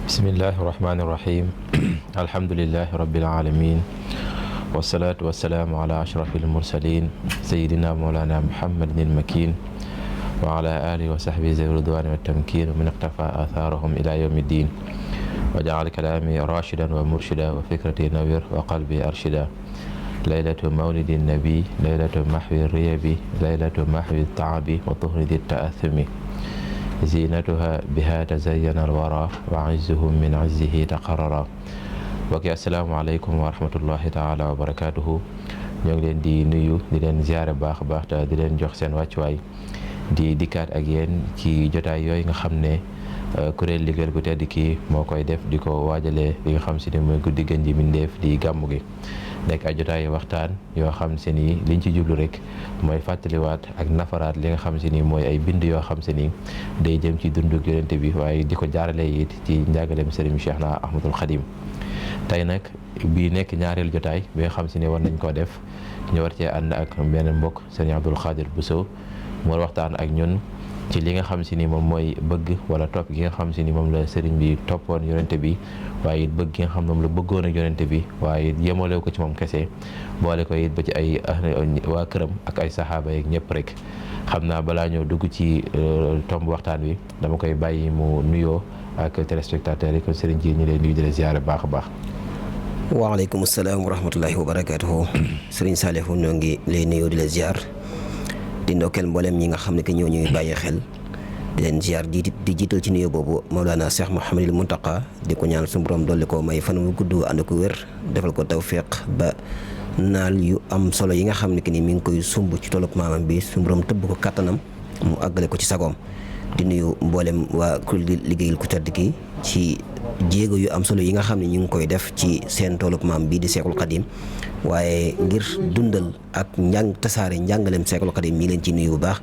bismillahi irrahmani irrahim alhamdulilahi rabilalamin wasalaatu wasalaamu ala ashrafi almursalin sayidina moolana muhammadin ilmakin wa ala alihi wa sahbihi zawi ridwani wa tamkin wa min iqtafa athaarahum ila yawmi ddin wa jaal kalaami rashidan wa murshida wa fikrati nawir wa qalbi arshida laylatu mawlidi nabi laylatu mahwi riyabi laylatu mahwi taabi wa tuhridi taathumi zinatuha biha tazayyana alwara wa izzuhum min izzihi taqarrara. Mbokki asalaamaaleykum wa rahmatullahi taala wa barakatuhu. ñoo ngi leen di nuyu di leen ziare baax a baax te di leen jox seen wàccuwaay di dikkaat ak yéen ci jotaay yooyu nga xam ne kuréel liggéeyal gu tedd kii moo koy def di ko waajalee li nga xam si ne mooy guddi gën ji mbindeef di gàmmu gi nekk ay jotaay waxtaan yoo xam se ni liñ ci jublu rek mooy fàttaliwaat ak nafaraat li nga xam se ni mooy ay bind yoo xam se ni day jëm ci dundug yonente bi waaye di ko jaarale it ci njàngaleem Serigne Cheikhna Ahmadul Khadim. tey nag bii nekk ñaareelu jotaay bi nga xam se ni war nañ koo def ñu war cee ànd ak benn mbokk Serigne Abdoul Khadir Bousso mu waxtaan ak ñun ci li nga xam si ni moom mooy bëgg wala topp gi nga xam si ni moom la sëriñ bi toppoon yonente bi waaye it bëgg gi nga xam moom la bëggoon ak yonente bi waaye it yemalew ko ci moom kese boole ko it ba ci ay waa këram ak ay saxaaba yeeg ñëpp rek. xam naa balaa ñëw dugg ci tomb waxtaan wi dama koy bàyyi mu nuyoo ak téléspectateurs yi kon sëriñ ji ñu lay nuyu di la ziyaare baax a baax. waaleykum salaam wa rahmatullahi wa barakatuhu. sëriñ Saliou ñoo ngi lay nuyoo di la ziyaar di ndokkeel mboolem ñi nga xam ne que ñoo ñuy bàyyi xel di leen ziar di jiital ci nuyoo boobu Mawlana Cheikh Mouhamadul Muntaqa di ko ñaan suñu borom dolli ko may fan wu gudd ànd ko wér defal ko tawfiq ba naal yu am solo yi nga xam ne que ni mi ngi koy sumb ci toolub maamam bi suñu borom tëbb ko kattanam mu àggale ko ci sagoom di nuyu mboolem waa kuréel liggéeyal ku tedd ki ci jéego yu am solo yi nga xam ne ñu ngi koy def ci seen toolub maam bii di Seexul Xadim waaye ngir dundal ak tasaare njàngaleem Seexul Xadim mi leen ci nuyu bu baax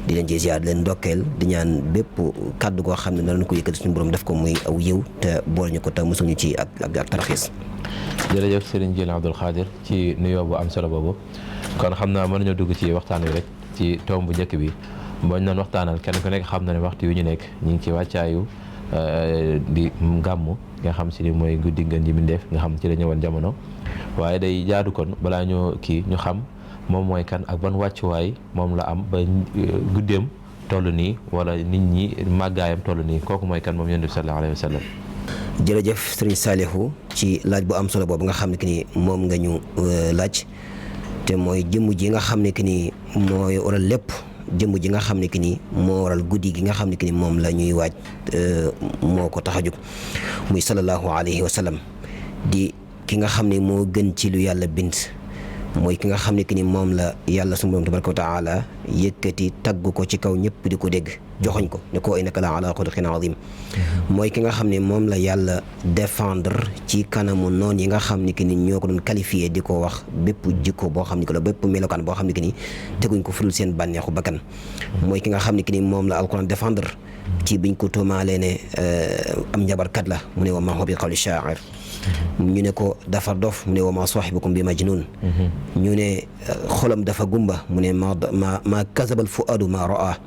di leen ci ziar di leen ndokkeel di ñaan bépp kàddu goo xam ne danañ ko yëkkati suñu borom def ko muy aw yiw te boole ñu ko te mosul ñu ci ak tarxiis. jërëjëf Serigne Jili Abdoul Khadir ci nuyoo bu am solo boobu kon xam naa mën nañoo dugg ci waxtaan wi rek ci tomb bu njëkk bi boo ñu doon waxtaanal kenn ku nekk xam na ne waxtu wi ñu nekk ñu ngi ci wàccaayu di gàmmu nga xam si ni mooy guddi ngën ji mbindeef nga xam ci la ñëwoon jamono waaye day jaadu kon balaa ñoo kii ñu xam moom mooy kan ak ban wàccuwaay moom la am ba guddeem toll nii wala nit ñi màggaayam toll nii kooku mooy kan moom yonent bi sallallahu alayhi wa sallam. jërëjëf sëriñ Saliou ci laaj bu am solo boobu nga xam ne que ni moom nga ñu laaj te mooy jëmm ji nga xam ne que ni mooy waral lépp. jëmm ji nga xam ne que ni moo waral guddi gi nga xam ne que ni moom la ñuy waaj moo ko tax a jóg muy sallallahu alayhi wa sallam di ki nga xam ne moo gën ci lu yàlla bind mooy ki nga xam ne que ni moom la yàlla sunu borom tabaraka wa taala yëkkati tagg ko ci kaw ñëpp di ko dégg joxoñ ko ne ko innaka la ala xuluqin azim mooy ki nga xam ne moom la yàlla défendre ci kanamu noon yi nga xam ne que ni ñoo ko doon qualifié di ko wax bépp jikko boo xam ne que la bépp melokaan boo xam ne que ni teguñ ko furul seen bànneexu bakkan mooy ki nga xam ne que ni moom la alquran défendre ci biñ ko tuumaalee ne am njabarkat la mu ne wa ma huwa bi qawli sha'ir ñu ne ko dafa dof mu ne wa ma saahibukum bi majnun ñu ne xolam dafa gumba mu ne ma kasabal fuadu ma raa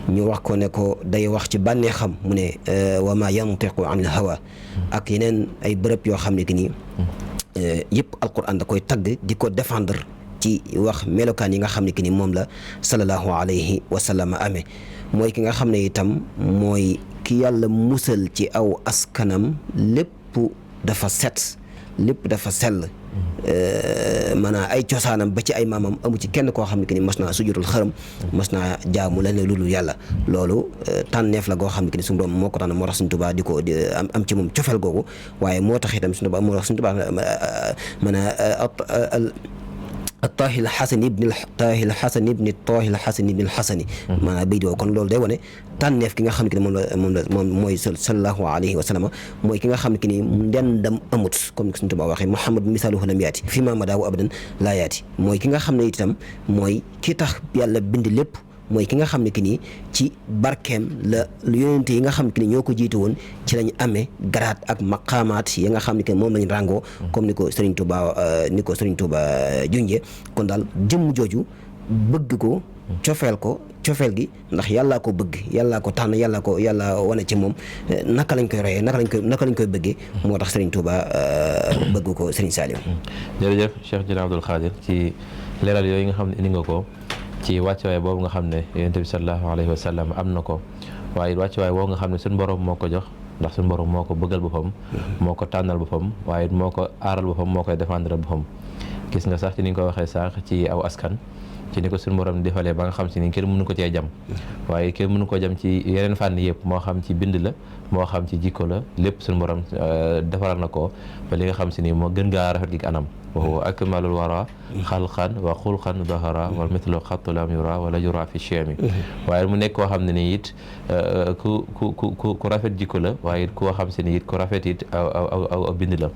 ñu wax ko ne ko day wax ci bànneexam mu ne wa ma yantiqu anil hawa ak yeneen ay bërëb yoo xam ne que ni yëpp alquran da koy tagg di ko défendre ci wax melokaan yi nga xam ne que ni moom la sallallahu alayhi wa sallam amee mooy ki nga xam ne itam mooy ki yàlla musal ci aw askanam lépp dafa set lépp dafa sell maanaam ay cosaanam ba ci ay maamam amu ci kenn koo xam ne que ni mas naa sujudul xërëm mas naa jaamu leneen lu dul yàlla loolu tànneef la goo xam ne que ni suñu borom moo ko tànn moo tax Sëriñ Tuubaa di ko am ci moom cofeel googu waaye moo tax itam Sëriñ Tuubaa moo tax Sëriñ Tuubaa Taahil Xasan ibn Taahil Xasan ibn Taahil Xasan ibn Xasani maanaam béy di woo kon loolu day wane tànneef ki nga xam ne que moom mooy sallallahu alayhi wa sallam mooy ki nga xam ne que ni ndendam amut comme ni ko Sëriñ Tuubaa waxee Muhammad misaaluhu lam yaati fii maa madaa wa abadan laa yaati mooy ki nga xam ne itam mooy ki tax yàlla bind lépp mooy ki nga xam ne que ni ci barkeem la yonente yi nga xam ne que ni ñoo ko jiitu woon ci lañ amee garaat ak maqaamaat yi nga xam ne que moom lañ ràngoo comme ni ko Serigne Touba junjee kon daal jëmm jooju bëgg ko cofeel gi ndax yàllaa ko bëgg yàllaa ko tànn yàlla wane ci moom naka lañ koy royee naka lañ koy bëggee moo tax Serigne Touba bëgg ko Serigne Saliou. jërëjëf Cheikh Dina Abdoul Khadir ci leeral yooyu nga xam ne indi nga ko ci wàccuwaay boobu nga xam ne Yonent bi sallallahu alayhi wa sallam am na ko waaye wàccuwaay boobu nga xam ne suñu borom moo ko jox ndax suñu borom moo ko bëggal boppam moo ko tànnal boppam waaye moo ko aaral boppam moo koy défendre boppam gis nga sax ci ni nga ko waxee sànq ci aw askan ci ni ko suñu borom defalee ba nga xam si ni kenn mënu ko cee jam waaye kenn mënu ko jam ci yeneen fànn yëpp moo xam ci bind la moo xam ci jikko la lépp suñu borom defaral na ko ba li nga xam si ni moo gën gaa rafet gi anam wa huwa akmalul wara xalqan wa xulqan dahara wal mithlu xattu lam yura wala yura fi chemi waaye mu nekk koo xam ne ni it ku rafet jikko la waaye it koo xam si ni it ku rafet it aw bind la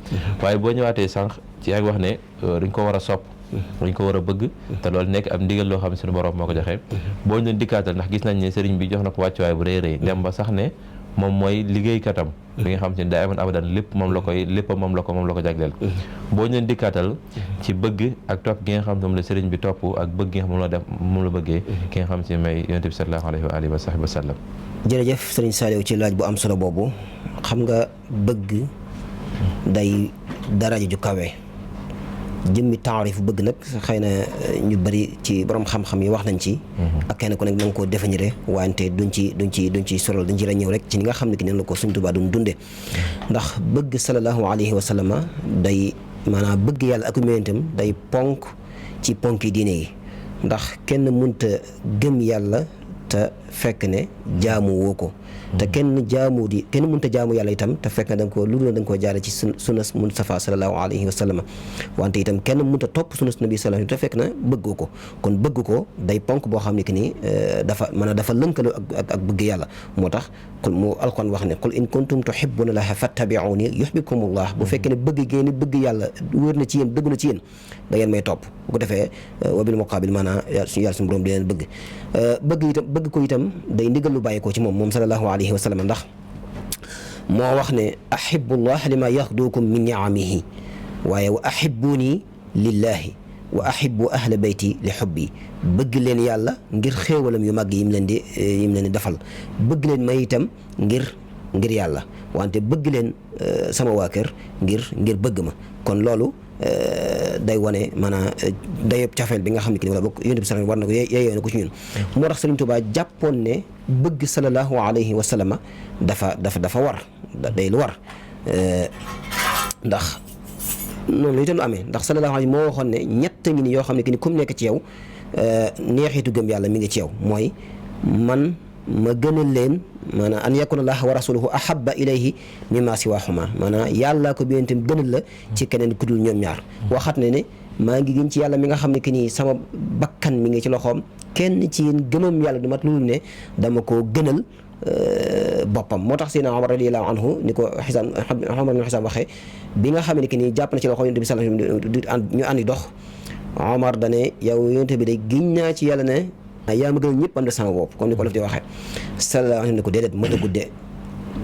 waaye boo ñëwaatee sànq ci ak wax ne dañ ko war a sopp dañ ko war a bëgg te loolu nekk am ndigal loo xam ne suñu borom moo ko joxe boo ñu dikkaatal ndax gis nañ ne sëriñ bi jox na ko wàccuwaay bu rëy rëy dem ba sax ne moom mooy liggéeykatam bi nga xam ne daa amoon abadan lépp moom la ko jagleel boo ñu dikkaatal ci bëgg ak topp gi nga xam ne moom la sëriñ bi topp ak bëgg gi nga xam moom la bëggee ki nga xam ne may yonent bi sallallahu alayhi wa alihi wa sahbihi wa sallam. jërëjëf sëriñ Saliou ci laaj bu am solo boobu xam nga bëgg day daraja ju kawe jëmmi taarif bëgg nag xëy na ñu bari ci borom xam-xam yi wax nañ ci ak kenn ku nekk na nga koo définir wante duñ ci sorol dañ ci la ñëw rek ci ni nga xam ne ki neen la ko Sëriñ Tuubaa doon dunde ndax bëgg sallallahu alayhi wa sallam day maanaam bëgg yàlla ak yonentam day ponk ci ponki diine yi ndax kenn mënta gëm yàlla te fekk ne jaamu woo ko te kenn mënta jaamu yàlla itam te fekk na da nga koo jaare ci sunnas Mustafa sallallahu alayhi wa sallam wante itam kenn mënta topp sunnas nabi sallallahu te fekk na bëggoo ko kon bëgg ko day ponk boo xam ne que ni dafa lënkaloo ak bëgg yàlla moo tax mu alquran wax ne qul in kuntum tuhibbuna llaha fattabi'uni yuhibbukumullah bu fekkee ne bëgg yàlla wóor na ci yéen dëgg na ci yéen da ngeen may topp bu ko defee wa bil muqaabil maanaam yàlla suñu borom di leen bëgg ko itam day ndigal lu bàyyi ko ci moom sallallahu alayhi wa sallam ndax moo wax ne ahibullah lima yaxdukum min ni'amihi waaye wa ahibuni lillahi wa ahibbu ahla bayti li hubbi bëgg leen yàlla ngir xéewalam yu màgg yim leen di defal bëgg leen may itam ngir yàlla wante bëgg leen sama waa kër ngir bëgg ma kon loolu day wane maanaam dayob cafeel bi nga xam ne ki wala bokk yonent bi sallallahu war na ko yeeyoo na ko ci ñun moo tax Sëriñ Tuubaa jàppoon ne bëgg sallallahu alayhi wa sallam dafa war day lu war ndax noonu la itam lu amee ndax sallallahu alayhi moo waxoon ne ñett ngi ni yoo xam ne ki ni kum nekk ci yow neexitu gëm yàlla mi ngi ci yow mooy man ma gënal leen maanaam an yakuna allah wa rasuluhu ahabba ilayhi mimma siwahuma maanaam yàllaa ko bi yonentam gënal la ci keneen ku dul ñoom ñaar waxat ne maa ngi gën ci yàlla mi nga xam ne que nii sama bakkan mi ngi ci loxoom kenn ci yéen gëmam yàlla du mat lu ne dama koo gënal boppam moo tax Seydina Omar radiyallahu anhu ni ko Xisaam Omar ibn Xisaam waxee bi nga xam ne que nii jàpp na ci loxo yonent bi sallallahu alayhi wasallam ñu àndi dox Omar dane yow yonent bi day giñ naa ci yàlla ne yaa ma gën ñëpp am de sama bopp comme ni ko def di waxee sallallahu alayhi wa sallam ne ko déedéet ma dëggu de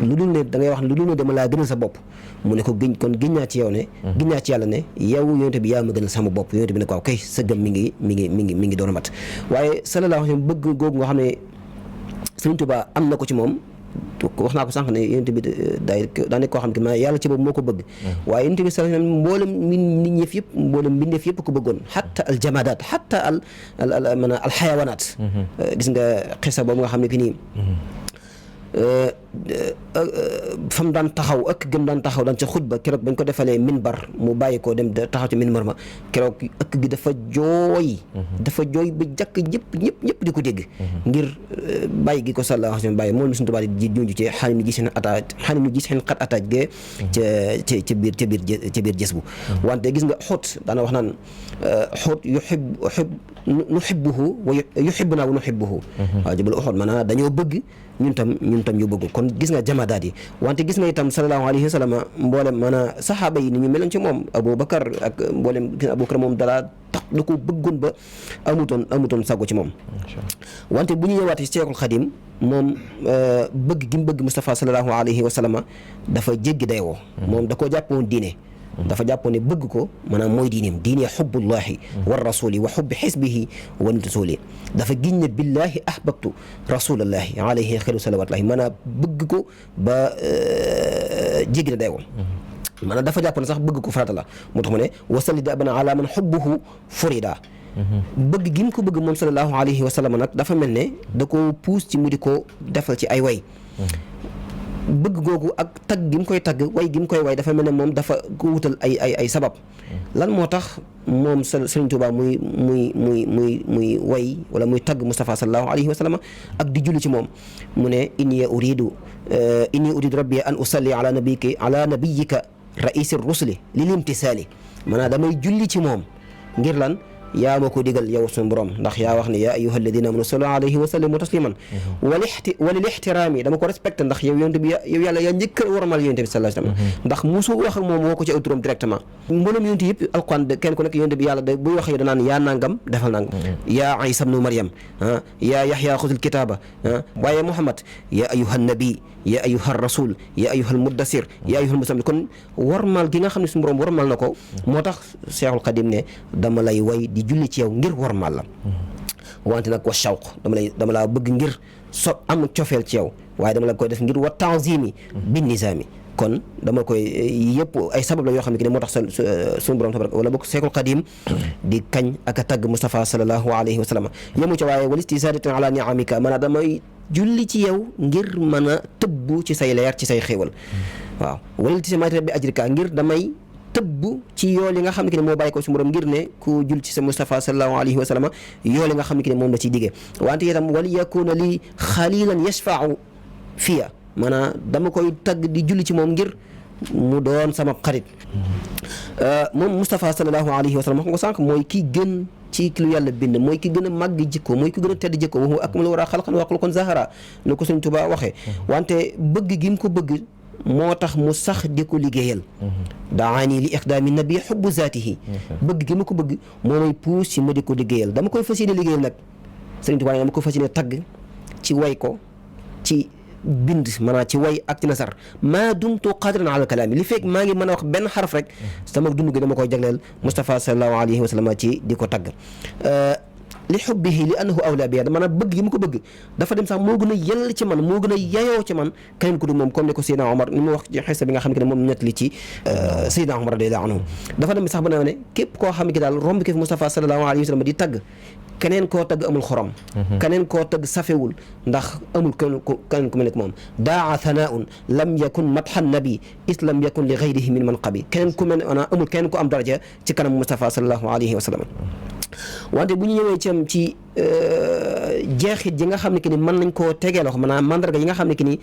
lu dul ne da ngay wax ne lu dul ne dama laa gënal sa bopp mu ne ko giñ naa ci yow ne giñ naa ci yàlla ne yow yonent bi yaa ma gënal sama bopp yonent bi ne ko waaw kay sa gëm mi ngi doon mat waaye sallallahu alayhi wa sallam bëgg googu nga xam ne Sëriñ Tuubaa am na ko ci moom wax naa ko sànq ne yonent bi daa nekk koo xam ne ma yàlla ci boobu moo ko bëgg waaye yonent bi sallallahu alayhi wa sallam mboolem nit ñëf yëpp mboolem mbindeef yëpp ko bëggoon xatta al jamadaat xatta al xayawanaat gis nga xisa boobu nga xam ne ki nii fam daan taxaw ëkk gëm daan taxaw daan ca xutba keroog bañ ko defalee minbar mu bàyyi koo dem taxaw ci minbar ma keroog ëkk gi dafa jooy ba jàkk ñëpp di ko dégg ngir bàyyi gi ko sallallahu alayhi wa sallam bàyyi moom la suñu Tuubaa di junj ci xaalim ni gis xen xat attaaj gee ca biir jës bu wante gis nga xóot daana wax naan xóot nuhibbuhu wa yuhibbuna wa nuhibbuhu waaw jëbal xóot maanaam dañoo bëgg ñun tam ñu bëgg kon gis nga jamadaat yi wante gis nga itam sallallahu alayhi wa sallam mboolem maanaam saxaaba yi ni ñu meloon ci moom Aboubacar ak mboolem gis nga Aboubacar moom dalaa tax da ko bëggoon ba amutoon sago ci moom wante bu ñu ñëwaatee ci Seexul Xadim moom bëgg gi mu bëgg Moustapha sallallahu alayhi wa sallam dafa jéggi dayoo moom da koo jàppoon diine dafa jàppoon ne bëgg ko maanaam mooy diineem diine xubbullahi wa rasuli wa xubbi xisbihi wa rasuli dafa giñ ne billahi ahbabtu rasulallahi alayhi xayru salawatullahi maanaam bëgg ko ba jéggi na day woon maanaam dafa jàpp ne sax bëgg ko farata la moo tax mu ne wasalli dabana ala man xubbuhu furida bëgg gi mu ko bëgg moom sallallahu alayhi wa sallam nag dafa mel ne da ko puus ci mu di ko defal ci ay way bëgg googu ak tagg gi mu koy tagg way gi mu koy way dafa mel ne moom dafa ko wutal ay sabab lan moo tax moom Sëriñ Tuubaa muy way wala muy tagg Mustafa sallallahu alayhi wa sallam ak di julli ci moom mu ne inni uridu rabbi an usalli ala nabiyika raisi rusuli lil imtisaali maanaam damay julli ci moom ngir lan yaa ma ko digal yow suñu borom ndax yaa wax ne yaa ayyuha alladina amanu sallu alayhi wa sallimu tasliman walil ixtiraam yi dama ko respecté ndax yow yonent bi yow yàlla yaa njëkk a warmal yonent bi sallallahu alayhi wa sallam ndax musu wax ak moom woo ko ci aw turam directement mboolem yonent yëpp alquran kenn ku nekk yonent bi yàlla buy wax yow danaan yaa nangam defal nangam yaa Isa ibnu Maryam yaa Yaxya xuzul kitaaba waaye Muhammad yaa ayyuha nabi yaa ayyuha rasul yaa ayyuha almuddasir yaa ayyuha almuzammil kon warmal gi nga xam ne suñu borom warmal na ko moo tax Cheikhul Xadim ne dama lay way di julli ci yow ngir warmal la wante nag wa shawq dama laa bëgg ngir am cofeel ci yow waaye dama la koy def ngir wa tanzimi bin nizaami kon dama koy yëpp ay sabab la yoo xam ne moo tax suñu borom tabaraka wala bokk Cheikhul Xadim di kañ ak a tagg Mustafa sallallahu alayhi wa sallam yemu ca waaye wal istizaadatin ala ni'amika maanaam damay julli ci yow ngir mën a tëbbu ci say leer ci say xéewal waaw wala iltizaamaati bi ajrika ngir damay tëbb ci yool yi nga xam ne moo bàyyi ko su borom ngir ne ku jul ci sa Mustafa sallallahu alayhi wa sallam yool yi nga xam ne moom la ciy diggee wante itam wal yakuna li xalilan yashfa'u fiya maanaam dama koy tagg di julli ci moom ngir mu doon sama xarit moom Mustafa sallallahu alayhi wa sallam wax nga ko sànq mooy ki gën ci lu yàlla bind mooy ki gën a màgg jikko mooy ki gën a tedd jikko wa huwa akmalu waraa xalqan wa xuluqan zahara ne ko Sëñ Tuubaa waxee wante bëgg gi mu ko bëgg moo tax mu sax di ko liggéeyal daani li ixdaami nabi xubbu zaatihi bëgg gi ma ko bëgg moo may puus ci ma di ko liggéeyal dama koy fas yéene liggéeyal nag Sëriñ Tuubaa dama koy fas yéene tagg ci way ko ci bind maanaam ci way ak ci nasar maa dumtu qadiran ala kalaami li fekk maa ngi mën a wax benn xaraf rek sama dund gi dama koy jagleel Mustafa sallallahu alayhi wa sallam ci di ko tagg li xubbihi li annahu awla bi maanaam bëgg gi mu ko bëgg dafa dem sax moo gën a yell ci man moo gën a yayoo ci man keneen ku du moom comme ni ko Seydina Omar ni mu wax ci xisa bi nga xam ne moom ñett li ci Seydina Omar radiyallahu anhu dafa dem sax ba ne képp koo xam ne daal romb ki fi Mustafa sallallahu alayhi wa sallam di tagg keneen koo tagg amul xorom keneen koo tagg safewul ndax amul keneen ku mel ne moom daa thanaun lam yakun madhan nabi is lam yakun li ghayrihi min manqabi keneen ku mel ne amul keneen ku am daraja ci kanam Mustafa sallallahu alayhi wa sallam wante bu ñu ñëwee ci jeexit yi nga xam ne que ni mën nañ koo tegee loxo maanaam mandarga yi nga xam ne que ni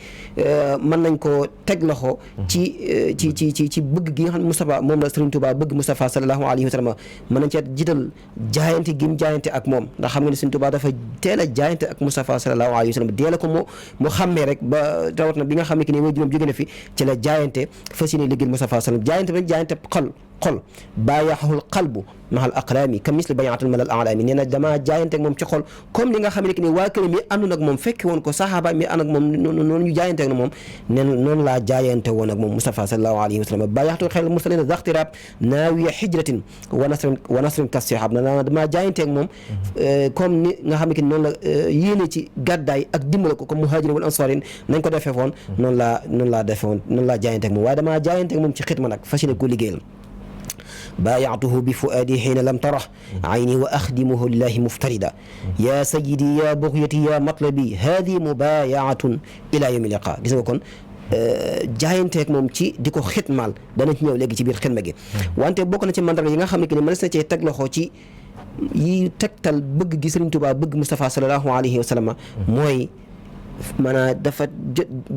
mën nañ koo teg loxo ci bëgg gi nga xam ne Moustapha moom la Serigne Touba bëgg Moustapha sallallahu alayhi wa sallam mën nañ cee jiital jaayante gi mu jaayante ak moom ndax xam nga ne Serigne Touba dafa teel a jaayante ak Moustapha sallallahu alayhi wa sallam dee la ko mu xàmmee rek ba rawat na bi nga xam ne que ni mooy juróom jóge na fi ci la jaayante fas yéene liggéeyal Moustapha sallam jaayante rek jaayante xol baayaxul qalbu mahal aqlaami ka misli bayatul malal alaami nee na damaa jaayante ak moom ci xol comme li nga xam ne que ni waa këram yi àndoon ak moom fekke woon ko saxaaba mi ànd ak moom noonu ñu jaayante ak moom nen noonu laa jaayante woon ak moom Mustafa sallallahu alayhi wa sallam baayaxtul xel mursalina zaxtiraab naawiya hijratin wa nasrin kasihab na damaa jaayante ak moom comme ni nga xam ne que ni noonu la yéene ci gàddaay ak dimbale ko comme muhajirin wal ansaarin nañ ko defee woon noonu laa defee woon noonu laa jaayante ak moom waaye damaa jaayante ak moom ci xitma nag fas yéene ko liggéeyal بايعته بفؤادي حين لم تره عيني وأخدمه لله مفتردا يا سيدي يا بغيتي يا مطلبي هذه مبايعة إلى يوم اللقاء gis nga kon jaayanteeg moom ci di ko xitmaal dana ci ñëw léegi ci biir xidma gi wante bokk na ci mandarga yi nga xam ne que ni mënees na cee teg loxo ci yi tegtal bëgg gi Serigne Touba bëgg Moustapha sallallahu alayhi wa sallam mooy maanaam dafa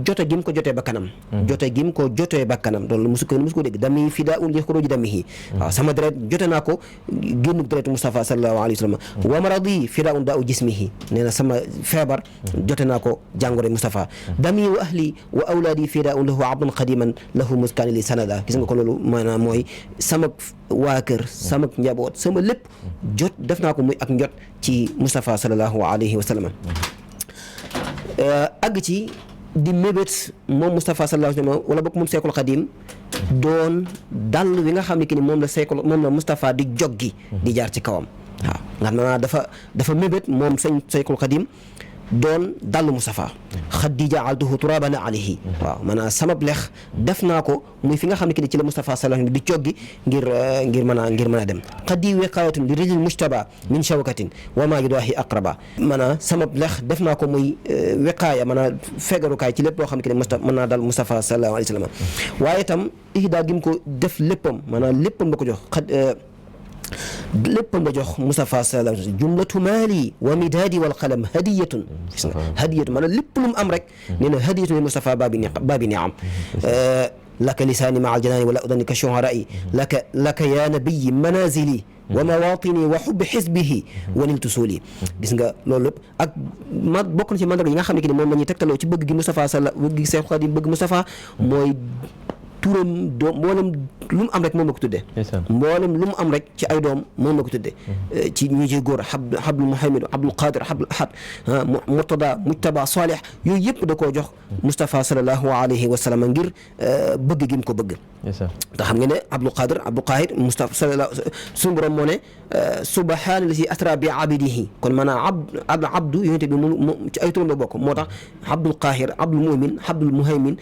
jote gi mu ko jotee ba kanam jote gi mu ko jotee ba kanam loolu musu ko dégg dami fidaa'un li xuruuji damihi waaw sama deret jote naa ko génn deret Mustafa sallallahu alayhi wa sallam wa maradi fidaa'un daa'u jismihi nee na sama feebar jote naa ko jàngoro Mustafa dami wa ahli wa awlaadi fidaa'un lahu abdan qadiman lahu muskaani li sanada gis nga ko loolu maanaam mooy sama waa kër sama njaboot sama lépp jot def naa ko muy ak njot ci Mustafa sallallahu alayhi wa sallam àgg ci di mébét moom Moustapha sallallahu alayhi wa sallam wala bokk moom Seexul Xadim doon dàll wi nga xam ne que ni moom la Moustapha di joggi di jaar ci kawam waaw nga xam ne dafa mébét moom Seexul Xadim doon dallu Moustapha xaddi jaaltuhu turaban alayhi waaw maanaam sama lex def naa ko muy fi nga xam ne ki ni ci la Moustapha sallallahu alayhi wa sallam di coggi ngir mën a dem xaddi wiqaayatun li rijil mujtaba min shawkatin wa maa yudaahi aqraba maanaam sama lex def naa ko muy wiqaaya maanaam fegarukaay ci lépp loo xam ne ki ni mën naa dal Moustapha sallallahu alayhi wa sallam waaye itam ihdaa gi mu ko def léppam maanaam léppam la ko jox léppam la jox Moustapha sallallahu alayhi wa sallam jumlatu maali wa midaadi wal qalam hadiyatun maanaam lépp lu mu am rek nee na hadiyatun li Moustapha baabi niam laka lisaani maa aljanaani wala udani ka shuharaai laka ya nabiyi manazili wa mawatini wa xubbi xisbihi wa niltu suuli gis nga loolu lépp ak bokk na ci mandarga yi nga xam ne ki ne moom la ñuy tegtaloo ci bëgg gi Moustapha bëgg gi Seex Xaadim bëgg Moustapha mooy turam doom mboolem lu mu am rek moom la ko tuddee mboolem lu mu am rek ci ay doom moom la ko tuddee ci ñi ciy góor Abdul Muhammad Abdul Qadir Abdul Ahad Murtada Mujtaba Salih yooyu yëpp da koo jox Moustapha sallallahu alayhi wa sallam ngir bëgg gi mu ko bëgg te xam nga ne Abdul Qadir Abdul Qahir Moustapha sallallahu suñu borom moo ne subhaana lazi asra bi abidihi kon maanaam abdu yonente bi mu ci ay turam la bokk moo tax Abdul Qahir Abdul Mumin Abdul Muhaymin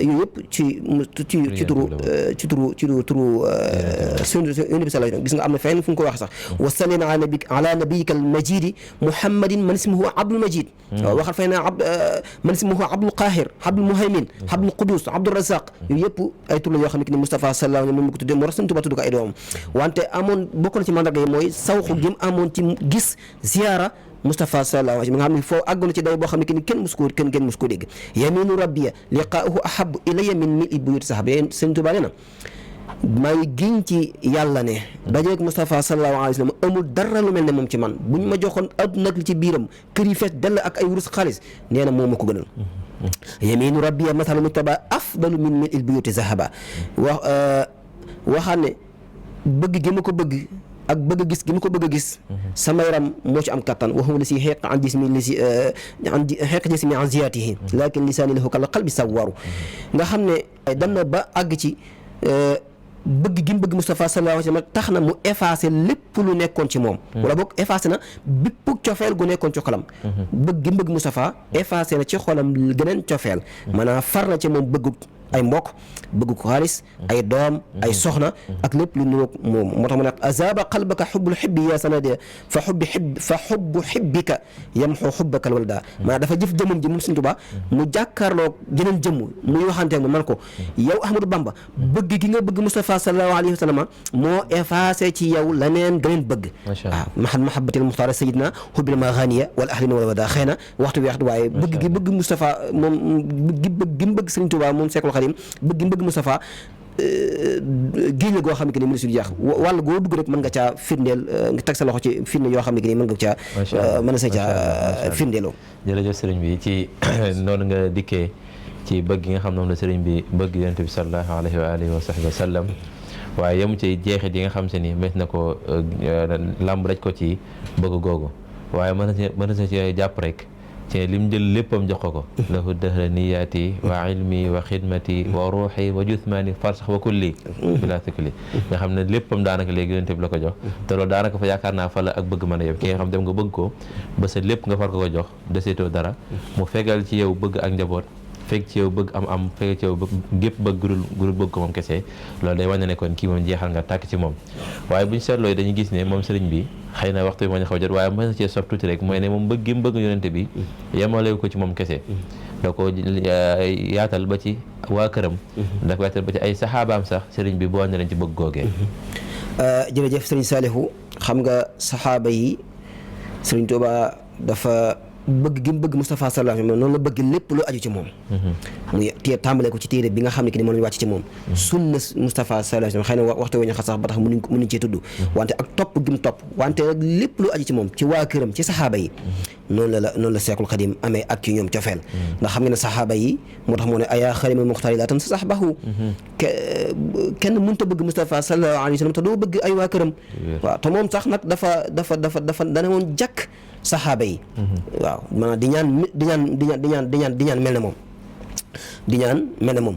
yooyu yëpp ci turu yonent bi sallallahu alayhi wa sallam gis nga am na fenn fu ñu ko wax sax wa sallim ala nabiyika al majidi muhammadin man ismuhu Abdul Majid waaw waxal fay na man ismuhu Abdul Qahir Abdul Muhaymin Abdul Qudus Abdul Razaq yooyu yëpp ay tur la yoo xam ne ni Moustapha sallallahu alayhi wa sallam moom ko tuddee moo tax Sëñ Tuubaa tudd ko ay doomam wante amoon bokk na ci mandarga yi mooy sawxu gi mu amoon ci gis ziyaara Moustapha sallallahu alayhi wa sallam nga xam ne foo àggoon ci day boo xam ne ni kenn mus ko dégg yaminu rabbiya liqaahu ahabu ilayya min mil'i buyuti sahaba Sëñ Tuubaa nee na maa ngi giñ ci yàlla ne dajeeg Moustapha sallallahu alayhi wa sallam amul dara lu mel ne moom ci man buñ ma joxoon adduna ak li ci biiram kër yi fees dell ak ay wurus xaalis nee na moom ma ko gënal yaminu rabbiya mathalu mujtaba afdalu min mil'il buyuti zahaba waxaan ne bëgg gi ma ko bëgg ak bëgg a gis gi ma ko bëgg a gis sama yaram moo ci am kattan waxuma la si xeeq an jismi li si xeeq jismi an ziyatihi lakin lisaani lahu kal qalbi sawwaru nga xam ne dem na ba àgg ci bëgg gi mu bëgg Moustapha sallallahu alayhi wa sallam tax na mu effacé lépp lu nekkoon ci moom wala boog effacé na bépp cofeel gu nekkoon ci xolam bëgg gi mu bëgg Moustapha effacé na ci xolam geneen cofeel maanaam far na ci moom bëgg ay mbokk bëgg ko xaalis ay doom ay soxna ak lépp lu niroog moom moo tax mu ne azaba qalbaka xubbul xibbi ya sanade fa xubbu xibbika yamxu xubbaka walda maanaam dafa jëf jëmmam ji moom Sëñ Tuubaa mu jàkkaarloo jeneen jëmm muy waxanteeg ma man ko yow Ahmadou Bamba bëgg gi nga bëgg Moustapha sallallahu alayhi wa sallam moo effacé ci yow leneen gëneen bëgg waaw mahabbatil muxtaar sayidna xubbil maghaniya wal ahlina wala wada xëy na waxtu weex waaye bëgg gi bëgg Moustapha moom bëgg gi mu bëgg Sëñ Tuubaa moom Seexul Xadiim bëgg Moustapha géej la goo xam ne que ni mënu si jeex wàll goo dugg rek mën nga caa firndeel nga teg sa loxo ci firnde yoo xam ne que ni mën nga caa mën na sa caa firndeeloo. jërëjëf sëriñ bi ci noonu nga dikkee ci bëgg gi nga xam ne moom la sëriñ bi bëgg yonent bi sallallahu alayhi wa alihi wa sahbihi wa sallam waaye yemu ci jeexit yi nga xam se ni mës na ko làmb raj ko ci bëgg googu waaye mën na sa ci jàpp rek ci lim jël léppam jox ko lahu dahra niyaati wa ilmi wa xidmati wa ruuxi wa juthmaani farsax wa kulli bila thukli nga xam ne léppam daanaka léegi yonent bi la ko jox te loolu daanaka fa yaakaar naa fa la ak bëgg mën a yem ki nga xam dem nga bëgg ko ba sa lépp nga far ko jox deseetoo dara mu fegal ci yow bëgg ak njaboot fekk ci yow bëgg am fekk ci yow gépp bëgg gurul bëgg ko moom kese loolu day wane ne kon kii moom jeexal nga tàkk ci moom waaye bu ñu seetloo dañuy gis ne moom sëriñ bi xëy na waxtu bi moo ñu xaw jot waaye mën na cee sof tuuti rek mooy ne moom bëgg gi mu bëgg yonente bi yemalewu ko ci moom kese da ko yaatal ba ci waa këram da ko yaatal ba ci ay saxaabaam sax sëriñ bi boo ne leen ci bëgg googee jërëjëf sëriñ Saalihu xam nga saxaaba yi sëriñ Tuubaa dafa bëgg gi mu bëgg Moustapha sallallahu alayhi wa sallam noonu la bëgg lépp lu aju ci moom muy tàmbale ko ci téere bi nga xam ne ki ni moom lañu wàcc ci moom sunna Moustapha sallallahu alayhi wa sallam xëy na waxtu wu ñu xas sax ba tax mënuñ cee tudd wante ak topp gi mu topp wante nag lépp lu aju ci moom ci waa këram ci saxaaba yi noonu la Seexul Xadiim amee ak ci ñoom cofeel ndax xam nga ne saxaaba yi moo tax moo ne ayaa xarima muxtaar yi laa tan sa saxbahu kenn mënut a bëgg Moustapha sallallahu alayhi wa sallam te doo bëgg ay waa këram waaw te moom sax nag dafa dana woon jàkk saxaaba yi waaw maanaam di ñaan mel ne moom di ñaan mel ne moom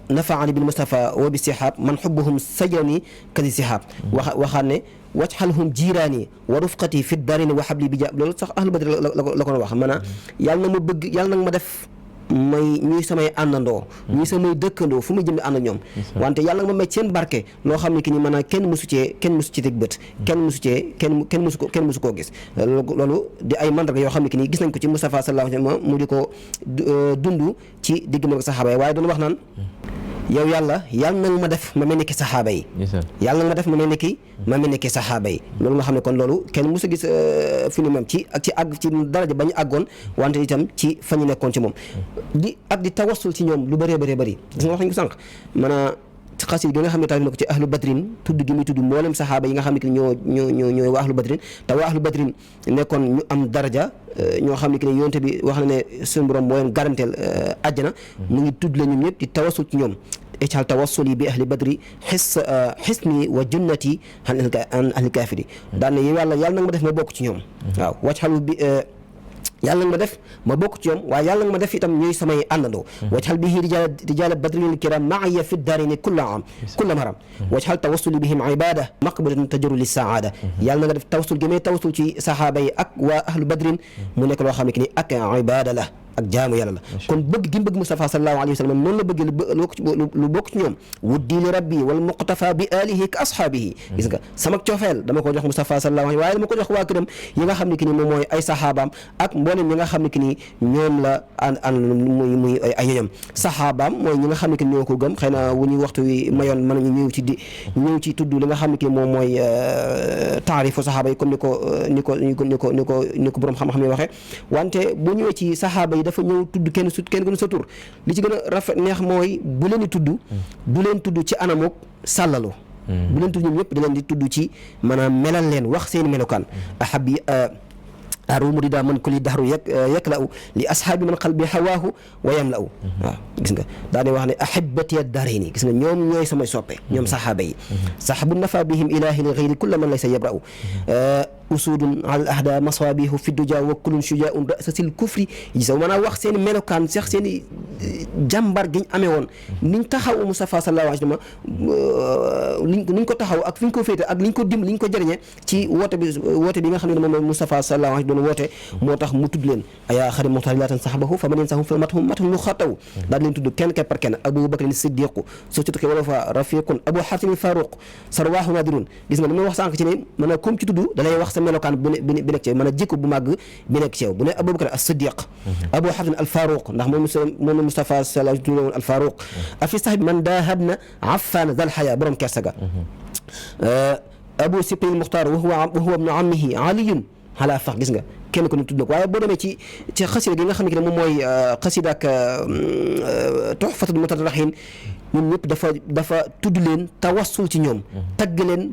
nafaani bil Mustafa wa bi sihab man xubbuhum sajrani kasi sihab waxaat ne wajxalhum jiiraani wa rufqati fi darini wa xabli bi jaab loolu sax ahlu badri la ko wax maanaam yàlla na ma bëgg yàlla nag ma def may ñuy samay àndandoo ñuy samay dëkkandoo fu muy jëm di ànd ak ñoom wante yàlla nga ma may seen barke loo xam ne ki ni maanaam kenn mësu ci teg bët kenn mësu koo gis loolu di ay mandarga yoo xam ne ki ni gis nañ ko ci Mustafa sallallahu alayhi wa sallam mu di ko dund ci digg ma ko saxaaba yi waaye doon wax naan yow yàlla nag ma def ma mel ni ki saxaaba yi yàlla nag ma def ma mel ni ki saxaaba yi loolu nga xam ne kon loolu kenn mësu gis fi ni moom ci àgg ci daraja ba ñu àggoon wante itam ci fa ñu nekkoon ci moom di tawassul ci ñoom lu bëree bëri gis nga wax nañ ko sànq maanaam xasid gi nga xam ne taalif na ko ci ahlu badrin tudd gi muy tudd mboolem saxaaba yi nga xam ne ñooy waa ahlu badrin te waa ahlu badrin nekkoon ñu am daraja ñoo xam ne ki ne yonte bi wax na ne suñu borom moo leen garanteel àjjana mu ngi tudd la ñoom ñëpp di tawassul ci ñoom ij'al tawassuli bi ahli badri xisni wa junnati an ahli kaafiri daan ne yàlla nag ma def ma bokk ci ñoom waaw wajxalu bi yàlla nga ma def ma bokk ci ñoom waaye yàlla nga ma def itam ñuy samay àndandoo wajxal bihi rijaala badril kiram maaya fi daarini kulla maram wajxal tawassuli bihim ibada maqbulatan tajru li saada yàlla nga def tawassul gi may tawassul ci saxaaba yi ak waa ahlu badrin mu nekk loo xam ne ki ni ak ibada la ak jaamu yàlla la kon bëgg gi mu bëgg Mustafa sallallahu alayhi wa sallam noonu la bëgg lu bokk ci ñoom wuddi li rabbi wal muqtafa bi alihi ka ashaabihi gis nga sama coofeel dama ko jox Mustafa sallallahu alayhi waaye dama ko jox waa këram yi nga xam ne ki ni moom mooy ay saxaabaam ak mboolem ñi nga xam ne ki ni ñoom la an muy ay ñoñam saxaabaam mooy ñi nga xam ne ki ni ñoo ko gëm xëy na wu ñuy waxtu wi mayoon mën nañu ñëw ci tudd li nga xam ne ki moom mooy taarifu saxaaba yi comme ni ko borom xam-xam yi waxee wante bu ñëwee ci saxaaba yi dafa ñëw tudd kenn gënu sa tur li ci gën a rafet neex mooy bu leen di tudd du leen tudd ci anamuk sàllalu bu leen tudd ñoom ñëpp da leen di tudd ci maanaam melal leen wax seen melokaan ahabi arumu rida man kulli dahru yakla'u li ashaabi man qalbi hawaahu wa yamla'u waaw gis nga daa di wax ne ahibati ad-daarayni gis nga ñoom ñooy samay soppe ñoom saxaaba yi saxbu nafa bihim ilahi li ghayri kulla man laysa yabra'u usudun al ahda maswabihu fi duja wa kullun shujaa'un ra'sasil kufri gis nga maanaam wax seen melokaan sax seen jàmbar giñ amee woon niñ taxaw Mustafa sallallahu alayhi wa sallam niñ ko taxaw ak fi ñu ko féete ak liñ ko jëriñee ci woote bi nga xam ne moom Mustafa sallallahu alayhi wa sallam woote moo tax mu tudd leen ayaa xari muxtaar laatan saxabahu fa man yansahum fa mathum lu xataw daal leen tudd kenn par kenn Abu Bakr Siddiq société ke wala fa rafiqun Abu Hatim Faruq sarwaahu nadirun gis nga li ma wax sànq ci ne mën a comme ci tudd da lay wax sa melokaan bi nekk ci yow mën a jikko bu màgg bi nekk ci yow bu ne Abu Bakr as-Siddiq Abu Hatim al-Faruq ndax moom Mustafa sallallahu alayhi wa sallam al-Faruq afi sahbi man dahabna affan zal haya borom kersaga Abu Sibti al-Mukhtar wa huwa ibnu ammihi aliyun xalaa fax gis nga kenn ko ni tudd na ko waaye boo demee ci xasida gi nga xam ne moom mooy xasida ak tuhfatul mutadarrihin ñoom ñëpp dafa tudd leen tawassul ci ñoom tagg leen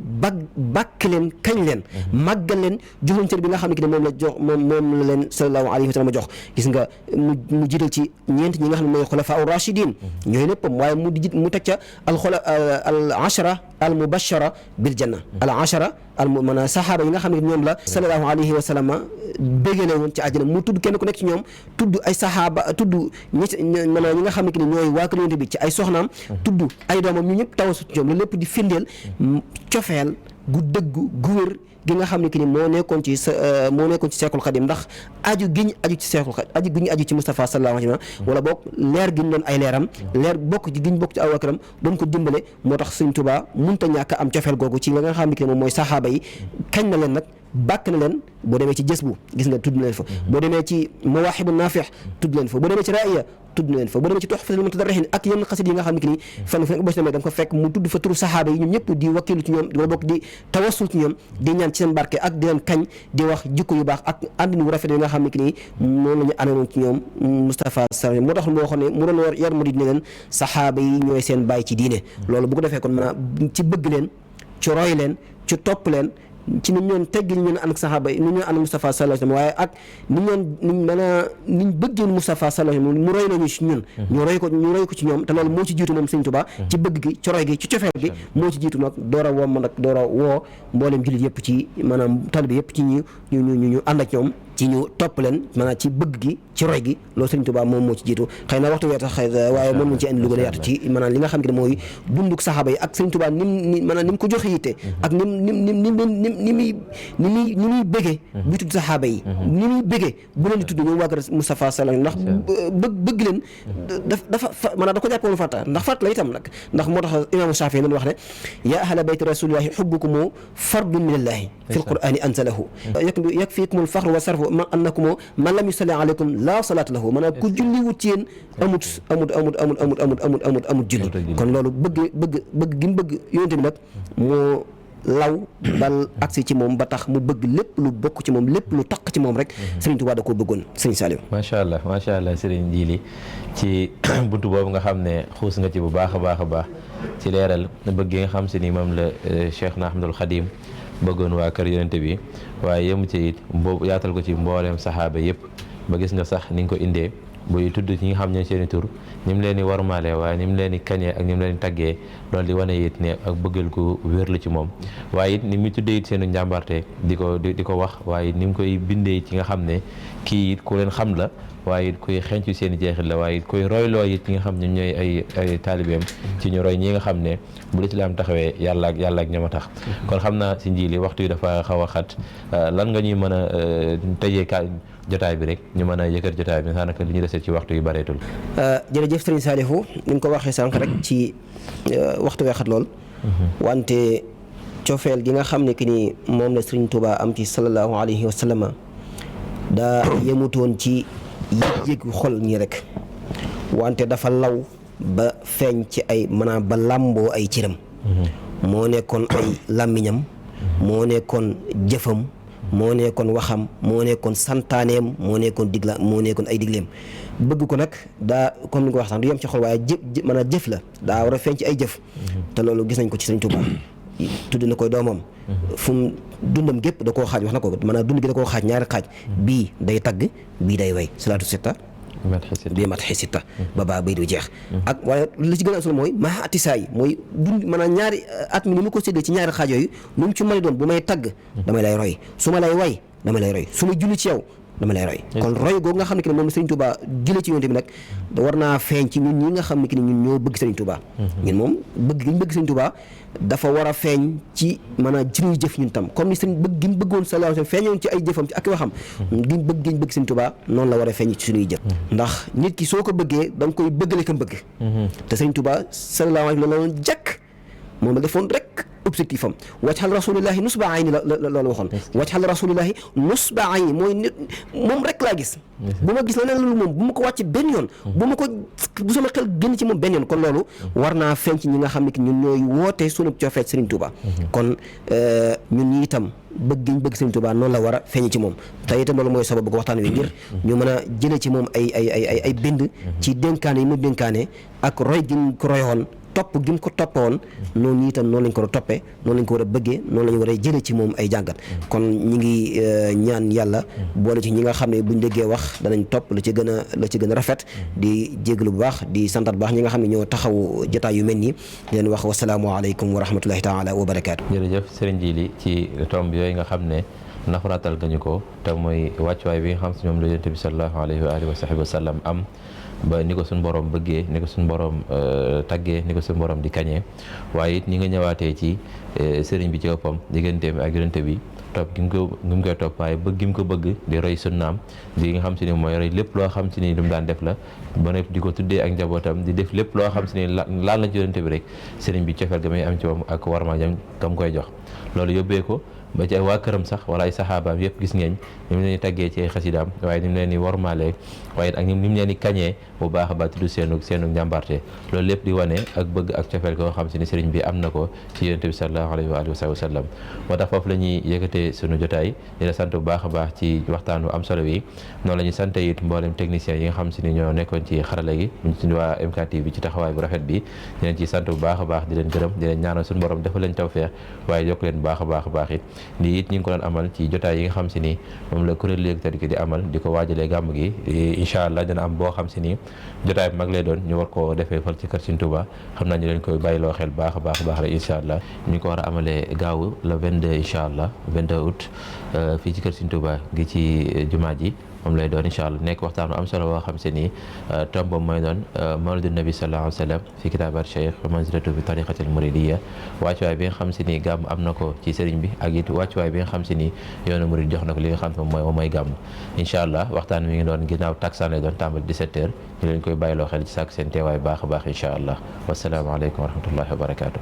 bàkk leen kañ leen màggal leen joxuñ cër bi nga xam ne moom la jox moom la leen sallallahu alayhi wa sallam jox gis nga mu jiital ci ñeent ñi nga xam ne mooy xulafaa rashidin ñooy léppam waaye mu teg ca al ashara al mubashara bil janna al ashara maanaam saxaaba yi nga xam ne ñoom la sallallahu alayhi wa sallam béggale woon ci àjjana mu tudd kenn ku nekk ci ñoom tudd ay saxaaba tudd maanaam ñi nga xam ne ñooy waa kër Yonent bi ci ay soxnaam tudd ay doomam ñu ñëpp tawasu ci ñoom loolu lépp di firndeel cofeel gu dëggu gu wér gi nga xam ne ki ni moo nekkoon ci Seexul Xadim ndax aju gi ñu aju ci Seexul Xadim aju gi ñu aju ci Mustafa sallallahu alayhi wa sallam wala boog leer gi ñu doon ay leeram leer bokk ci gi ñu bokk ci aw akaram doon ko dimbale moo tax Sëñ Tuubaa mënta ñàkk am cofeel googu ci nga xam ne ki ne moom mooy saxaaba yi kañ na leen nag bàkk na leen boo demee ci jës bu gis nga tudd na leen fa boo demee ci mawaahibu naafix tudd leen fa boo demee ci raaya tudd na leen fa boo demee ci tuhfatul mutadarrihin ak yenn xasit yi nga xam ne ki ni fenn fu nekk boo si demee da nga ko fekk mu tudd fa turu saxaaba yi ñoom ñëpp di wakkilu ci ñoom wala bokk di tawassul ci ñoom di ñaan ci seen barke ak di leen kañ di wax jikko yu baax ak àndin wu rafet yi nga xam ne ki ni noonu la ñu ameewoon ci ñoom Mustafa sallallahu moo tax moo xam ne mu doon yar mu di ne leen saxaaba yi ñooy seen bàyyi ci diine loolu bu ko defee kon maanaam ci bëgg leen ci roy leen ci topp leen ci ni ñoon teggi ñu ànd ak saxaaba yi ni ñoon ànd ak Mustafa sallallahu alayhi wasallam waaye ak niñ bëggoon Mustafa sallallahu alayhi wasallam mu roy nañu ci ñun ñu roy ko ci ñoom te loolu moo ci jiitu moom Sëñ Tuubaa ci bëgg gi ci roy gi ci cofeel gi moo ci jiitu nag door a woo mboolem jullit yëpp ci maanaam taalibe yëpp ci ñu ànd ak ñoom ci ñu topp leen maanaam ci bëgg gi ci roy gi loolu Sëriñ Tuubaa moom moo ci jiitu xëy na waxtu wee tax waaye moom lañ ci indi lu gën a yaatu ci maanaam li nga xam ne mooy dunduk saxaaba yi ak Sëriñ Tuubaa ni maanaam ni mu ko joxe yitte ak ni muy bëggee bi tudd saxaaba yi ni muy bëggee bu leen di tudd ñoom waa kër Moustapha sallam ndax bëgg leen dafa maanaam da ko jàppoon farata ndax farata la itam nag ndax moo tax imaamu Shaafi'i doon wax ne yaa ahla bayti rasulillahi hubbukum fardun minallahi fi lqur'ani anzalahu yakfikumul faxru wa sarfu ma annakum man lam yusalli alaykum la salaata lahu maanaam ku julli wut ci yéen amut julli kon loolu bëgg gi mu bëgg yonent bi nag moo law bal agsi ci moom ba tax mu bëgg lépp lu bokk ci moom lépp lu taq ci moom rek Serigne Touba da koo bëggoon Serigne Saliou. macha allah Serigne Djily ci buntu boobu nga xam ne xuus nga ci bu baax a baax ci leeral bëgg nga xam si ni moom la Cheikh na Ahmadul Khadim bëggoon waa kër yonente bi waaye yemu ci it boobu yaatal ko ci mbooleem saxaaba yëpp ba gis nga sax ni nga ko indee buy tudd ñi nga xam ne seeni tur ni mu leen di warmaale waaye ni mu leen di kañee ak ni mu leen di taggee loolu di wane it ne ak bëggal ko wér la ci moom waaye it ni mu tuddee it seenu njàmbarte di ko wax waaye ni mu koy bindee ci nga xam ne kii it ku leen xam la waaye it kuy xencu seen i jeexit la waaye it kuy royloo it ñi nga xam ne ñooy ay taalibeem ci ñu roy ñi nga xam ne bu lislaam taxawee yàlla ak ñoom a tax kon xam naa si Djily waxtu yi dafa xaw a xat lan nga ñuy mën a tëjee jotaay bi rek ñu mën a yëkkat jotaay bi daanaka li ñu desee ci waxtu yu bareetul. jërëjëf Serigne Saliou ni nga ko waxee sànq rek ci waxtu wee xat lool wante cofeel gi nga xam ne ki ni moom la Serigne Touba am ci sallallahu alayhi wa sallam daa yemutoon ci yëg-yëg xol ñi rek wante dafa law ba feeñ ci ay maanaam ba làmboo ay cëram moo nekkoon ay làmmiñam moo nekkoon jëfam moo nekkoon waxam moo nekkoon santaaneem moo nekkoon ay digleem bëgg ko nag daa comme ni nga ko wax sax du yem ci xol waaye maanaam jëf la daa war a feeñ ci ay jëf te loolu gis nañ ko ci Sëriñ Tuubaa tudd na koy doomam fu mu dundam gépp da koo xaaj wax na ko maanaam dund gi da koo xaaj ñaari xaaj bii day tagg bii day way salaatu sitta bi matxi sitta ba baa bay du jeex ak waaye li ci gën a am solo mooy maa atisaay mooy dund maanaam ñaari at mi ni mu ko séddee ci ñaari xaaj yooyu lu mu ci mën a doon bu may tagg damay lay roy su ma lay way damay lay roy su ma julli ci yow dama lay roy kon roy googu nga xam ne ki ne moom Serigne Touba jëlee ci yonte bi nag war naa feeñ ci ñun ñi nga xam ne ki ne ñun ñoo bëgg Serigne Touba ñun moom bëgg gi ñu bëgg Serigne Touba dafa war a feeñ ci maanaam suñuy jëf ñun tam comme ni Serigne bëgg gi mu bëggoon sallallahu alayhi wasallam feeñoon ci ay jëfam ci ak waxam gi bëgg gi ñu bëgg Serigne Touba noonu la war a feeñ ci suñuy jëf ndax nit ki soo ko bëggee da nga koy bëggale ka bëgg te Serigne Touba sallallahu alayhi wasallam la doon jàkk moom la defoon rek objectif am wajhal rasulillahi nusba ayni la loolu waxoon wajhal rasulillahi nusba ayni mooy nit moom rek laa gis bu ma gis la neen loolu moom bu ma ko wàcce benn yoon bu sama xel génn ci moom benn yoon kon loolu war naa feeñ ci ñi nga xam ne ki ñun ñooy woote sunu cofeet Serigne Touba kon ñun ñi itam bëgg ñu bëgg Serigne Touba noonu la war a feeñ ci moom te itam loolu mooy sababu waxtaan wi ngir ñu mën a jële ci moom ay bind ci dénkaane yi mu dénkaane ak roy gi ñu ko royoon topp gi mu ko toppoon noonu itam noonu lañ ko war a toppee noonu lañ ko war a bëggee noonu lañ war a jëlee ci moom ay jàngat kon ñi ngi ñaan yàlla boole ci ñi nga xam ne buñ déggee wax danañ topp la ci gën a rafet di jéglu bu baax di santat bu baax ñi nga xam ne ñoo taxaw jotaay yu mel nii di leen wax wasalaamualeykum wa rahmatullahi taala wa barakaatu. jërëjëf Serigne Djily ci tomb yooyu nga xam ne nafaraatal nga ñu ko te mooy wàccuwaay bi nga xam si ñoom la Yonent bi sallallahu alayhi wa alihi wa sahbihi wa sallam am ba ni ko suñu borom bëggee ni ko suñu borom taggee ni ko suñu borom di kañee waaye it ñi nga ñëwaatee ci sëriñ bi ci boppam digganteem ak yonente bi topp gi mu koy topp waaye bëgg gi mu ko bëgg di roy sunnaam di nga xam si ni mooy roy lépp loo xam si ni lu mu daan def la ba nekk di ko tuddee ak njabootam di def lépp loo xam si ni laal na ci yonente bi rek sëriñ bi cofeel ga may am ci moom ak warma jam kam koy jox loolu yóbbee ko ba ci ay waa këram sax wala ay saxaabaam yëpp gis ngeen ni mu leen di taggee ci ay xasidaam waaye ni mu leen di wormaalee waaye ak ni mu leen di kañee bu baax a baax tudd seenu njàmbarte loolu lépp di wane ak bëgg ak cofeel koo xam si ni sëriñ bi am na ko ci yonent bi sallallahu alayhi wa alihi wa sallam moo tax foofu la ñuy yëkkatee sunu jotaay di la sant bu baax a baax ci waxtaanu am solo wi noonu la ñuy sant it mboolem techniciens yi nga xam si ni ñoo nekkoon ci xarala gi ñu ci waa MKTV ci taxawaay bu rafet bi di leen ci sant bu baax a baax di leen gërëm di leen ñaanal suñu borom dafa leen tawfeex waaye yokk leen baax a baax it lii it ñu ngi ko doon amal ci jotaay yi nga xam si ni moom la kuréel Léegi Tedd Ki di amal di ko waajalee gàmm gi incha allah dina am boo xam si ni jotaay bi mag lay doon ñu war koo defee fal ci kër Sëriñ Tuubaa xam naa ñu leen koy bàyyiloo xel baax a baax rek incha allah ñu ngi ko war a amalee gaawu le 22 incha allah 22 août fii ci kër Sëriñ Tuubaa gi ci jumaa ji moom lay doon incha allah nekk waxtaan am solo boo xam se ni tombam mooy doon mawlidu nabi sallallahu alayhi wa sallam fi kitaabat cheikh manzilatu fi tariqatil muridiyya wàccuwaay bi nga xam se ni gàmm am na ko ci sëriñ bi ak it wàccuwaay bi nga xam se ni yoonu murid jox na ko li nga xam ne moom mooy gàmm incha allah waxtaan mi ngi doon ginnaaw taksaan lay doon tàmbali 17h ñu leen koy bàyyiloo xel ci sàkk seen teewaay baax a baax incha allah wasalaamaaleykum wa rahmatullahi wa barakaatu.